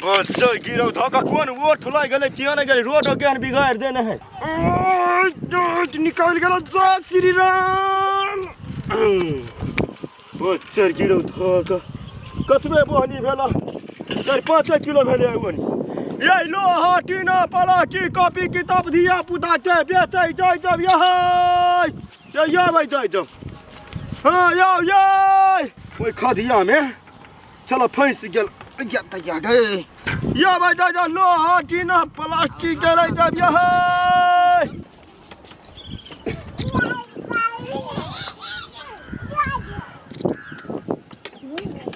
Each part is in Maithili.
बच्चा गिरौ धक्का कोन ओठ लागि गेलै किया नहि गेलै रोड केहन बिगाड़ि देने है निकालि गेल जय श्री राम बच्चा गिरौ धक्का कतबे बोहनी भेल 4-5 किलो भेलै बोहनी ये लोहा टीना प्लास्टिक कॉपी किताब धिया पुता के बेचै जाइ जब ये ये आबै जाइ जब हाँ यौ ये ओहि खदियामे चलो फंसि गेल या तैया गे या भाई जा जा लोहा टीना प्लास्टिक के रह जब ये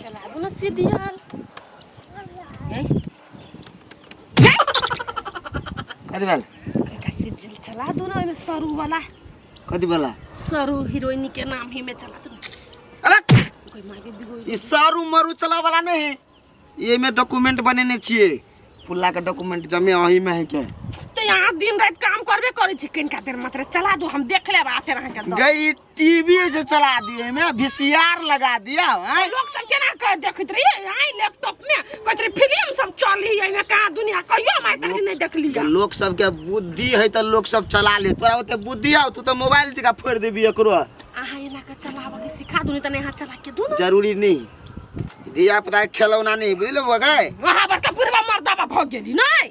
चलाबू ने सीढ़ियार कथी भेल कनिका सीढ़ियार चला दू ने ओहिमे सरू वाला कथी वाला सरू हीरोइन के नाम ही में चला दू अरे कोई मागे बिगोई ई सारू मरू चला वाला नहीं है ये में डॉक्यूमेंट बनेने छिए फुल्ला के डॉक्यूमेंट जमे अही में है के तो यहाँ दिन रात काम करबे करै छी कनिका देर मात्र चला दू हम देख लेब आते अहाँ के गई टीवी से चला दिए में वीसीआर लगा दिया हैं लोग सब केना के देखैत रहिए आई लैपटॉप में कहैत रहिए फिल्म सब चल ही एहिमे कहाँ दुनिया कहियो हम आइ तक नहीं देखलिए लोग सब के बुद्धि है त लोग सब चला ले तोरा ओते बुद्धि आउ तू तो मोबाइल जका फोड़ देबी एकरो अहाँ एना के चलाबऽ के सिखा दू नहीं त यहाँ चला के दू ना जरूरी नहीं धिया पुता के खेलौना नहीं बुझलो बगै वहाँ बड़का बुढ़वा मर्दाबा भऽ गेली नहीं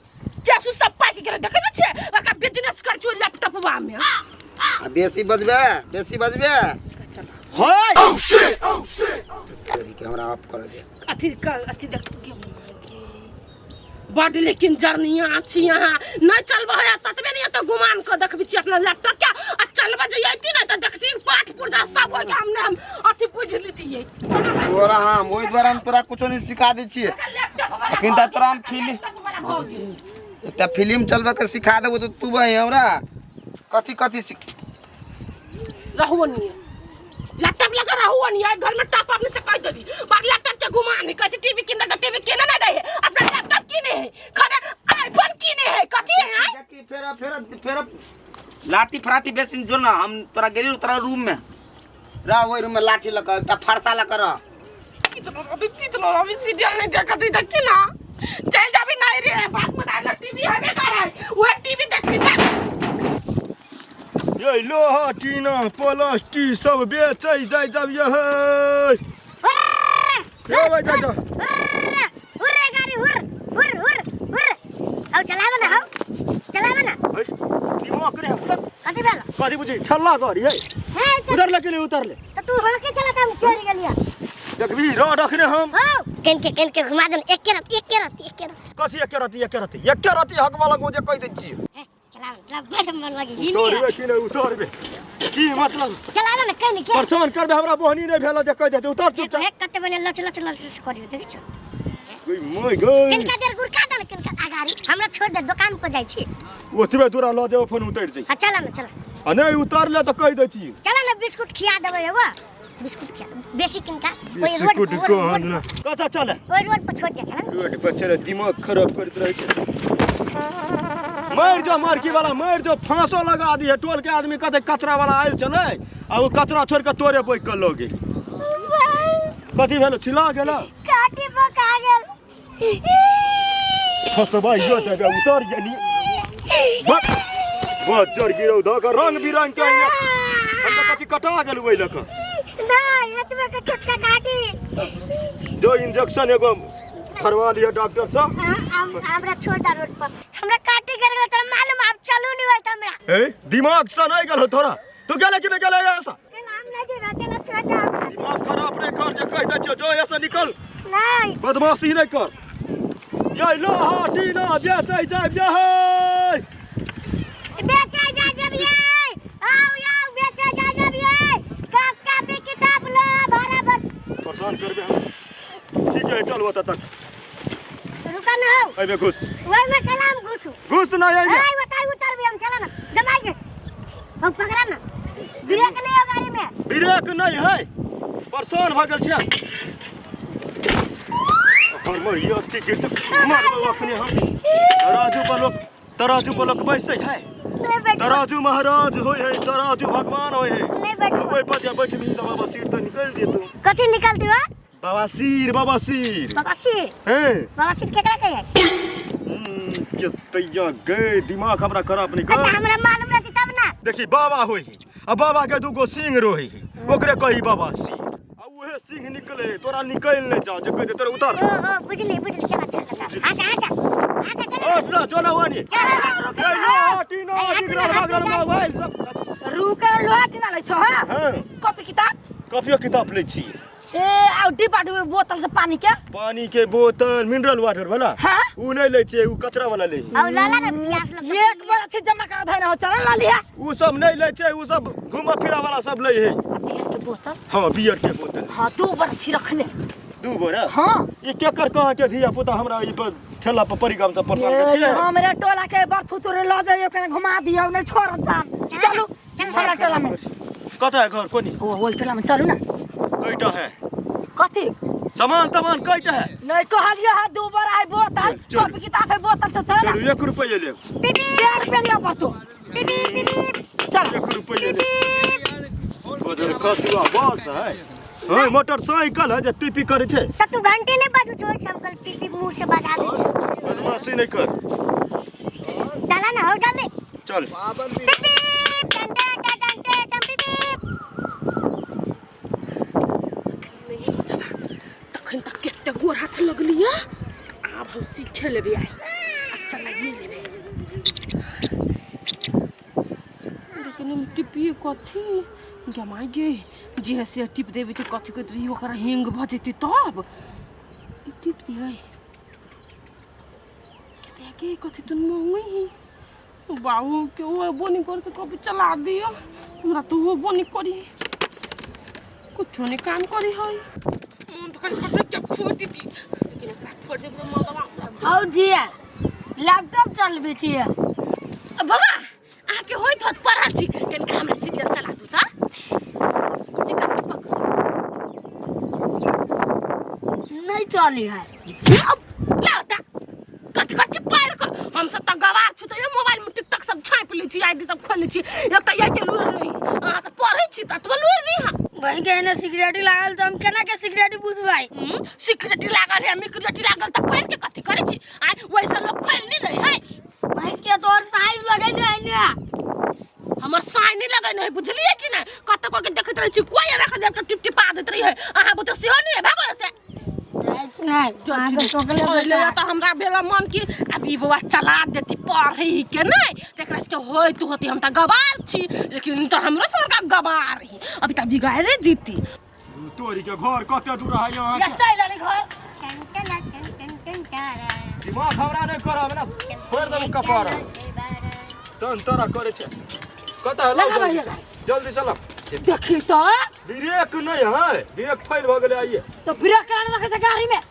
केसु सब पाकि गेलै देखै नहि छियै बड़का बिजनेस कर छियै लैपटॉपवा में आ बेसी बजबे बेसी बजबे चला होय तोरी के हमरा ऑफ कर दे अथी कर अथी देख गे बड लेकिन जर्निया छी अहाँ नहीं चलबे है ततबे नहीं तो गुमान के देखबी छी अपना लैपटॉप के आ चलबे जे अयती नहीं तो देखती पाठ पुर्जा सब हो हम ने हम अथी बुझ लेतियै तोरा हम ओहि दुआरे हम तोरा कुछो नहीं सिखा दै छियै अखन तऽ तोरा हम फिल्म एकटा फिल्म चलबे के सिखा देबो तऽ तू बही हमरा कथी कथी सिख रहुओ नहीं लैपटॉप लगा रहुओ नहीं घर में टॉप अपने से कह देली बार लैपटॉप के घुमा नहीं कहै टीवी किन दे टीवी किने नहीं दे है अपना लैपटॉप किने है खरे आईफोन किने है कथी है आइ देखी फेर फेर फेर लाठी फराठी बेसी जो ना हम तोरा गेली तोरा रूम में रह ओहि रूम में लाठी लऽ कऽ एकटा फरसा लऽ कऽ रह कितनो अभी कितनो अभी सीरियल नहीं देखत ही देखी ना चल जाबी नहीं रे बाप मत आलो टीवी हबे करे वो टीवी देखबी बाप ये लोहा टीना प्लास्टिक सब बेचै जाइ जब ये ये भाई जा जा हुर रे गाड़ी हुर हुर हुर हुर हौ चलाब ना हौ चलाब ना है, दिमाग रे तक कथी भेल कथी बुझी ठल्ला गाड़ी है हे त उधर लगे ले उतर ले त तू हड़के चला हम चोरी गेलिया देखबी रोड रखने हम हौ केन के केन के घुमा देन एक के रत एक के रत एक के रत कथी एके रति एके रति एके रति हक वाला गोजे कहि दै छियै हे चलाब चलाब बड़ मन लगी उतरबे कि नहि उतरबे की मतलब चलाब ना केन के परेशान करबे हमरा बोहनी नहि भेल जे कहि दै छै उतर चुपचाप हे कते बने लच लच लच करियो देखै छौ गई my गई किनका देर गुरका दे किनका अगाड़ी हमरा छोड़ दे दुकान पर जाइ छी ओतबे दूरा लऽ जेबो फोन उतरि जाइ हां चला ना चला आ नहि उतरले तऽ कहि दै छी चला ना बिस्कुट खिया देबै एगो बिस्कुट खिया बेसी किनका ओइ रोड बिस्कुट कौन कतऽ चले ओइ रोड पर छोड़ दे चला ना रोड पर चले दिमाग खराब करैत रहै छै मरि जो मरकी वाला मरि जो फांसो लगा दिहे टोल के आदमी कहते कचरा वाला आयल छलै आ ओ कचरा छोड़ि कऽ तोरे बोकि कऽ लऽ गेल कथी भेल छिला गेल काटी पका गेल फसबा यो देबे उतर गेली बस बस जर गिरौ धऽ कऽ रंग बिरंग के हम तऽ कथी कटा गेल ओहि लऽ कऽ नहीं एतबे के छोटका काटी जो इंजेक्शन एगो करवा लिअ डॉक्टर सँ हमरा छोड़ दा रोड पर हमरा काटी कर गेल तोरा मालूम आब चलू नहीं होइत हमरा ए दिमाग से नहीं गेल हो तोरा तू गेले कि नहीं गेले ऐसा हम नहीं जेबै चल छोड़ दा हमरा। दिमाग खराब नहीं कर जे कह दै छियौ जो ऐसा निकल नहीं बदमाशी नहीं कर ये लोहा टीना बेचै जाय ये हे बेचे जा जब ये आओ आओ बेचे जा जब ये कप कापी किताब लो बराबर परेशान करबे हम ठीक है चल ओतऽ तक रुका ना हो अबे घुस वही में कलाम घुसू घुस ना अबे ए बताई उतर भी हम चला ना दबाई के हम पकड़ा ना ब्रेक नहीं हो गाड़ी में ब्रेक नहीं है परेशान भऽ गेल छियै हमर ये अथी गिर मरबै अखने हम तराजू पर लोक तराजू पर लोक बैसै है नहीं बैठ तराजू महाराज होइ है तराजू भगवान होइ है नहीं बैठो ओहि पर जे बैठबही तऽ बाबा सीट तऽ निकलि जेतौ कथी निकलती हो बवासीर बवासीर। बवासीर? हैं। बवासीर केकरा कहे? के तैया गए दिमाग हमरा खराब नहीं अच्छा कर। हमरा मालूम रहती तब ना। देखी बाबा होई आ बाबा के दूगो सिंह रोही ओकरे कही बवासीर आ उहे सिंह निकले तोरा निकल नहीं जा जे कहे तोरा उतर। ओ ओ बुझली बुझली चला चला चला आका आका आका चला। ओ ना जो ना वानी। चला ए लो टीनो बिगड़ल भागल मोबाइल सब। रुक लोहा किना लै छौ हां? हां। कॉपी किताब? कॉपियो किताब लै छी। ए आ डिब्बा डिब्बा बोतल से पानी के? पानी के बोतल मिनरल वाटर वाला। हां? उ नहीं लै छै, उ कचरा वाला लै। और लाला ना प्यास लग। एक बार अथी जमा कर धैना हो चल ला लिया। उ सब नहीं लै छै, उ सब घुमा फिरा वाला सब लै है। बियर के बोतल? हां बियर के बोतल। हां दू बार अथी रखने। दू बोरा? हां। ई केकर कहां के धिया पुता हमरा ई पर ठेला पर परिगाम से परेशान कर के। हमरे टोला के बर्थू तोरे ल जाइयो कने घुमा दियो नहीं छोड़ब जान। चलू हमरा टोला में। कत है घर कोनी? ओ ओइ टोला में चलू ना। कईटा है? कथी? सामान तमान कईटा है? नहीं कहलियो है दू बार आई बोतल कॉपी किताब है बोतल से चल ना। चलू 1 रुपया ले। 1 रुपया लिया बर्थू। चल 1 रुपया ले। बजर खसुआ बस है। हां मोटरसाइकिल है जे पीपी करे छै। त तू घंटे नहीं बाजू छो हम कल पीपी मुंह से बजा दे। बदमाशी नहीं कर। चला ना हो जल्दी। चल। पीपी घंटे घंटे कम पीपी। तखन तक कते गोर हाथ लगलिया आब हम सीखे लेबै आइ आ चलाइए लेबै। लेकिन हम टिपिए कथी गमाइ गे जे से टिप देबै तऽ कथी कहैत रही ओकरा हेंग भऽ जेतै तब ई टिप दियै कते के कथी तुन मंगै ही बाबू के ओ बोनी कर के कभी चला दियो हमरा तो वो बोनी करी कुछो नहीं काम करी है मन तो कहीं पता क्या फोड़ दी थी लेकिन एकरा फोड़ देब तो मलबा हमरा। औ जिया लैपटॉप चलबै छियै। बाबा अहाँ के होइत होत पढ़ल छी कनिका हमरा सीरियल चला दू त चिकन से पकड़ नहीं चली है। लाओ ता कथी कथी पार कर हम सब त गवार छी त यो मोबाइल में टिकटॉक सब छापि लै छी आईडी सब खोल लै छी एकटा यही के लूर नहीं अहाँ त पढ़ै छी त तो लूर नहीं है। वहीं के एने सिगरेट लागल त हम केना के सिगरेट बुझबै? सिगरेट लागल है मिकरेट लागल त पढ़ के कथी करै छी आ वैसा लोग खोल नहीं नहीं है। वहीं के तोर साइज लगै ने है ने। हमर साइन नहीं लगै नहीं बुझलिए कि नहीं? कतको के देखैत रहै छी कोई रख देब त टिप टिपा दैत रही है अहाँ बुते सेहो नहीं है भागो से। पहिले तऽ हमरा भेल मन कि आब ई बौआ चला देती पढ़ै के नहि तकरा सबके होइत होती हम तऽ गवार छी लेकिन तऽ हमरो सबके गवार ही अभी तऽ बिगाड़े जीती। तोरी के घर कते दूर है यहाँ या चलि अली घर। दिमाग हमरा नहीं करब ना फोड़ देब कपार तन तोरा करे छै कत है लगा भैया। जल्दी चला। देखी तो ब्रेक नहीं है ब्रेक फेल भ गेलै आइए तो ब्रेक केना रखै छै गाड़ी में?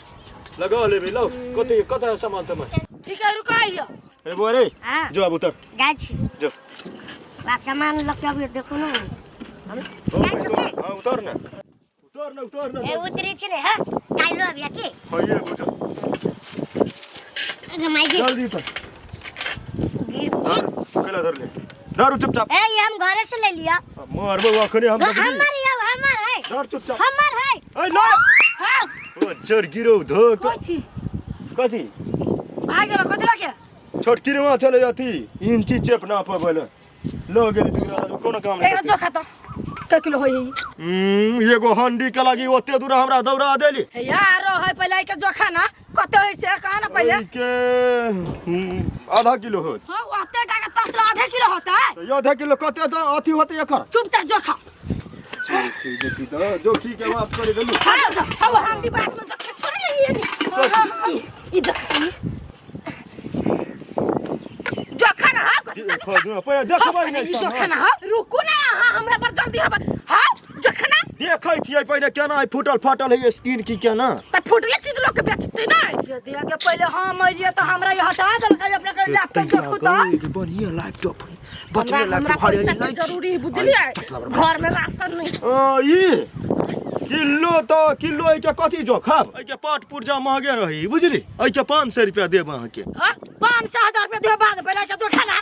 लगा लेबै लो कते कत है सामान तमे? ठीक है रुकाइयो। अरे बुआ रे हां जो अब उतर जाइ छी जो बा सामान ल के अबियो देखो न हम जाइ छी। हां उतर ना उतर ना उतर ना ए उतरी छी ने हां काइलो अबिया की? हां ये बुझो गमाई जी जल्दी उतर गिर धर केला धर ले धर चुपचाप। ए ये हम घरे से ले लिया। मार बउआ अखने हम हमर ये हमर है धर चुपचाप हमर है। ए ना हां ओ जर गिरो धक कथी कथी भाग गेलो कथी लगे छोटकी रे चले जाती इंची चेप ना पबले लो गेली बिगड़ा कोनो काम नहीं एकरा जोखा त क किलो होई एगो हंडी के लागी ओते दूर हमरा दौड़ा देली। यार है पहिले के जोखा ना कते होई से कहा ना पहिले के आधा किलो होत। हां ओते टाका तसला आधा किलो होता है। तो आधा किलो कते तो अथी होते एकर चुपचाप जोखा। देखी तो जोखी के बात करे देलु। हां हां हम दी बात में जोखा छोड़ ले ये ई जोखा जोखा ना हां कथी तक पहिले देखबै नै ई जोखा ना हां रुकू ना हां हमरा पर जल्दी हब हां जोखा ना देखै छियै पहिले केना फूटल फाटल है स्किन की केना त फूटले चीज लोग के बेचते नै दिया के पहिले हम अइलियै त हमरा ई हटा देलकै अपना के लैपटॉप देखू त बढ़िया लैपटॉप है हमरा हमरा पैसा के जरूरी है बुझलियै घर में राशन नहीं। ई किलो त किलो एके कथी जो खाब एके पाट पुर्जा महगे रही बुझली एके 500 रुपया देब अहाँ के। हां 500 हजार रुपया देब बाद पहिले के जोखा ना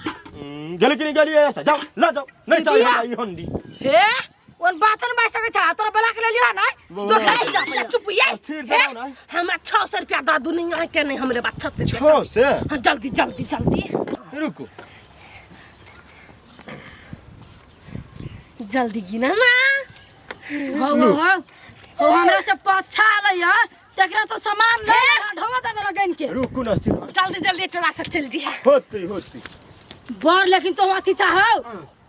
गेली कि नहीं गेली ऐसा जाओ ला जाओ नहीं चाहिए हमरा ई हंडी। हे ओन बात न बाज सकै छ तोरा बोला के ले लियो ना जो खाइ जा पहिले। चुप ये स्थिर से रहो ना। हमरा 600 रुपया दऽ दू नहीं अहाँ के नहीं हमरे बात 600 रुपया छौ से हाँ जल्दी जल्दी जल्दी रुकू जल्दी गिना ना हो हो हो हो हमरा से पछा आलै ह तकरा तो सामान ले ढोवा दे देला गइन के रुकू ना स्थिर जल्दी जल्दी टोला से चल जी होती होती बड़ लेकिन तो अथी चाहो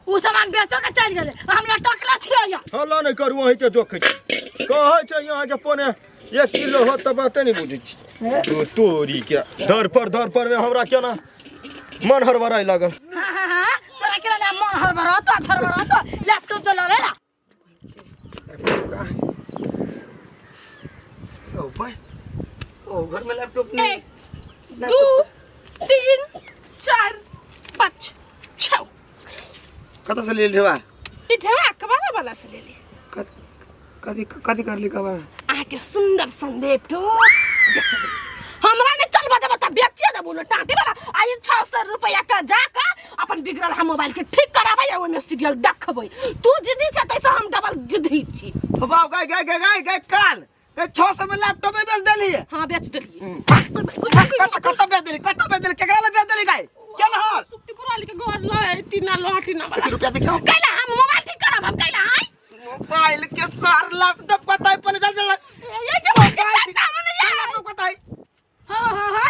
उ सामान बेचो के चल गेले हम लटकला छियै या हल्ला नहि करू अहीँके जोखै छी कहै छै अहाँके पौने एक किलो होत तऽ बाते नहि बुझै छी तो तोरी के धर पर धर पर में हमरा केना मन हड़बड़ाइ लागल हां हां हां तोरा के ना मन हड़बड़ातो हड़बड़ातो लैपटॉप तो लले ला ओ भाई ओ घर में लैपटॉप नहीं एक दू तीन चार पाँच छः कतऽ से लेल ढेवा ई ढेवा कबारा वाला से लेली कथी कथी करली कबार अहाँके सुन्दर सन लैपटॉप बेच देब हमरा नहि चलबऽ देबऽ तऽ बेचिए देबू ने टाँटी वाला आ ई 600 रुपैआ के जा कऽ अपन बिगड़ल हम मोबाइल के ठीक कराबै आ ओहिमे सीरियल देखबै तू जिद्दी छै तैसँ हम डबल जिद्दी छी बाप गाय गाय गाय गाय गाय काल गाय 600 में लैपटॉप बेच देली हाँ बेच देलिए कत कत बेच देली कत बेच देली केकरा ले बेच देली गाय केना हल सुक्ति पुराली के घर ल टीना लोहा टीना वाला कति रुपया देखियो कैला हम मोबाइल ठीक करब हम कैला आइ मोबाइल के सार लैपटॉप कतई पहले चल चल ये के मोबाइल चालू नहीं है लैपटॉप कतई हां हां हां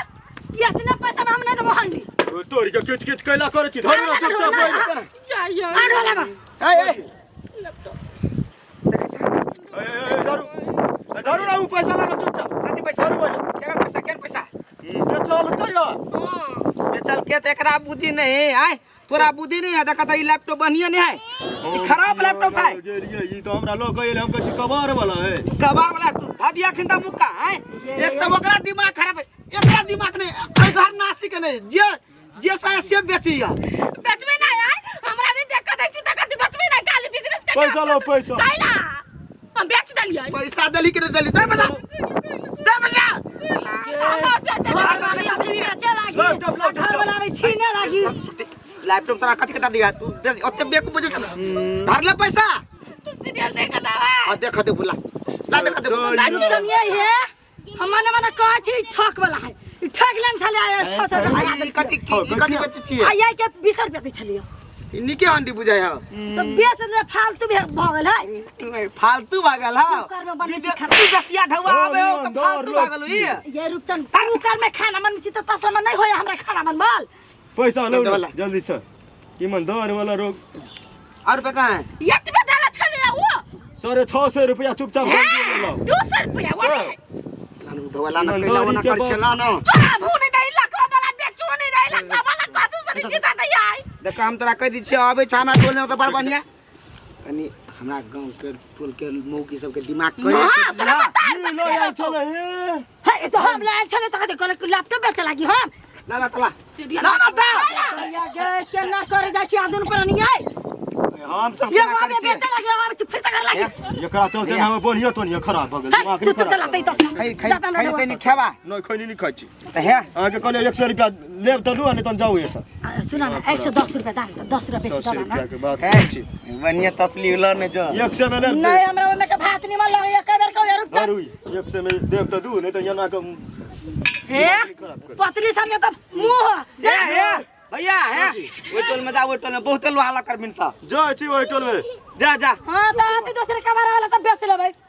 ये इतना पैसा में हम नहीं देबो हंडी तोरी के किच किच कैला करै छी धरू ना चुपचाप बैठ या या आ ढोला बा ए ए ए, ए, ए, धरू ए, धरू ना उ पैसा लानो चुपचाप कति पैसा केकर पैसा केकर पैसा के चल कहिया बेचल के त एकरा बुद्धि नहीं आय तोरा बुद्धि नहीं है देखा त ई लैपटॉप बढ़िया नहीं है ई खराब लैपटॉप है गेलियै ई तो हमरा लोग गेल हम कहै छी कबाड़ वाला है कबाड़ वाला तू ध दिया खिन त मुक्का आय एक त ओकरा दिमाग खराब है एकरा दिमाग नहीं एहि घर नासी के नहीं जे जे से से बेची है बेचबे ना यार हमरा नहीं देखत है चिंता करती बेचबे ना खाली बिजनेस के पैसा लो, पैसा। कैला हम बेच देलियै पैसा देली कि नहीं देली दे पैसा दे पैसा बेचे लागी लैपटॉप, लैपटॉप। घर वाला में छीने लागी लैपटॉप तोरा कथी कटा दिया तू ओते बेवकूफ बुझे छ धर ले पैसा तू सीरियल देखत आवा आ देख दे बुला ला देख दे बुला। रुपचन ये है हम मने मने कहै छी ठक वाला है ई ठक लेन छले आय 600 आ रुपया ई कथी ई कथी बेचै छियै आ ये के 20 रुपया दै छलियै ई नीके अंडी बुझाय ह तो बेच दे फालतू भे भऽ गेल है फालतू भागल ह कुकर में बनै छै खाना। विदेशिया ढौआ आबे हो त दौड़ फालतू लोग भागल ई ये रुपचन कुकर में खाना बनबै छी तऽ तसर में नहीं होय हमरा खाना बनबल पैसा लो वाला। जल्दी से ईमानदार वाला रोग और रुपया कहाँ है एतबे देले छलियै ओ 650 रुपया चुपचाप जल्दी ले लाओ 200 रुपया वो हाँ। लानु ढौआ लानु कैला ओना कर छे लानु तोरा भू नहीं दई लकवा वाला बेचू नहीं दई लकवा वाला कदू से जीता दई आई देख हम तोरा कह दी छियै आबै छ हमरा टोल में तऽ बड़ बढ़िया कनी हमरा गांव के टोल के मौगी सबके दिमाग करे हां तोरा बता ई लो आयल छलै हे। हे तो हम लायल छले तऽ कथी कहलक लैपटॉप बेचे लागी हम ला ला तला ला ला दा भैया गे केना करे जाइ छी आदुन पर नहीं आइ हम सब ये केना आबे करै छियै बेचे लागी आबे छी फिर तक लागी एकरा चलते ने हमर बोनियो तोनियो खराब भऽ गेल हे, दिमाग तू नहि चुप खराब चलाते तो खै खै खै तनी खेबा नहि खैनी नहि खाइ छी तऽ हे अहाँके कहलियै 100 रुपया लेब तऽ लू आ नहि तहन जाउ एहिसँ सुन न 110 रुपया दाम त 10 रुपया बेसी 10 दऽ ना रुपया के बात हे छी बढ़िया तसली ल ने जो 100 में लेब नहीं हमरा ओमे के भात निमन लगे एक बेर कहू रुक जा धरू 100 में देब तऽ दू नहि तऽ एना के हे पतली संगे त मुंह जा हे भैया हे ओइ टोल में जा ओइ टोल में बहुत लोहा लकर मिलता जाइ छी ओहि टोल में जा जा हां त आते दोसरे कबारा वाला त बेच लेबै